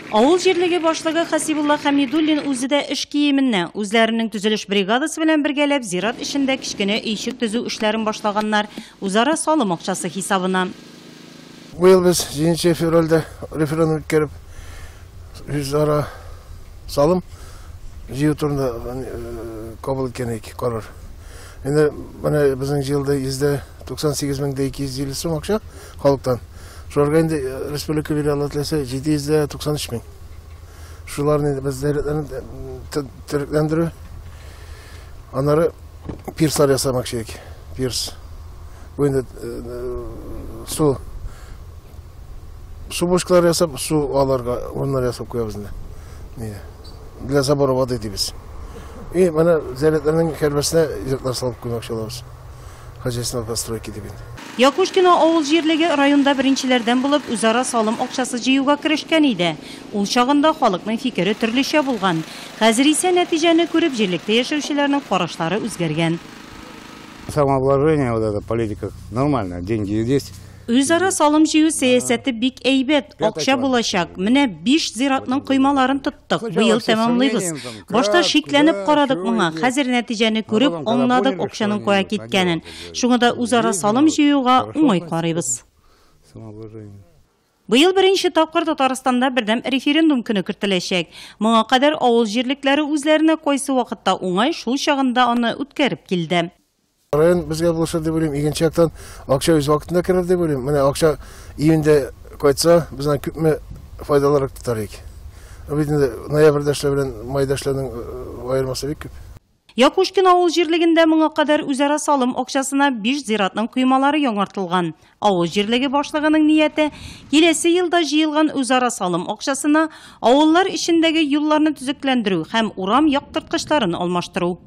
Авыл җирлеге башлыгы Хәсибулла Хәмидуллин үзе дә эш киеменнән. Үзләренең төзелеш бригадасы белән бергәләп зират эчендә кечкенә өйчек төзү эшләрен башлаганнар, үзара салым акчасы хисабына. Быел без 7 февральдә референдум үткәреп, үзара салым җыю турында кабул иткән идек карар. Инде менә безнең җыелды 198 мең дә 250 сум акча халыктан. Шуларга инде республика бирә, Алла теләсә, 793 мең. Шуларны инде без дәүләтләрне төрекләндерү, аннары пирслар ясамакчы идек. Пирс. Бу инде су су бочкалар ясап, су аларга урыннар ясап куябыз инде. Для забора воды дибез. И менә зәләтләрнең һәрберсенә йортлар салып куймакчы булабыз. Хозяйственной постройки дип инде. Якушкино авыл җирлеге районда беренчеләрдән булып үзара салым акчасы җыюга керешкән иде. Ул чагында халыкның фикере төрлечә булган. Хәзер исә нәтиҗәне күреп җирлектә яшәүчеләрнең карашлары үзгәргән. Самообложение, вот эта политика нормальная, деньги есть. Үзара салым җыю сәясәте бик әйбәт, акча булачак. Менә 5 зиратның коймаларын тоттык, быел тәмамлыйбыз. Башта шикләнеп карадык моңа, хәзер нәтиҗәне күреп, аңладык акчаның кая киткәнен. Шуңа да үзара салым җыюга уңай карыйбыз. Быел беренче тапкыр Татарстанда бердәм референдум көне кертеләчәк. Моңа кадәр авыл җирлекләре үзләренә кайсы вакытта уңай, шул чагында аны үткәреп килде. Район безгә булышыр дип уйлыйм. Икенче яктан акча үз вакытында керер дип уйлыйм. Менә акча июньдә кайтса, без аны күпме файдалырак тотар идек. Бит инде ноябрьдә эшләү белән майда эшләүнең аермасы бик күп. Якушкино авыл җирлегендә моңа кадәр үзара салым акчасына 5 зиратның коймалары яңартылган. Авыл җирлеге башлыгының нияте киләсе елда җыелган үзара салым акчасына авыллар эчендәге юлларны төзекләндерү һәм урам яктырткычларын алмаштыру.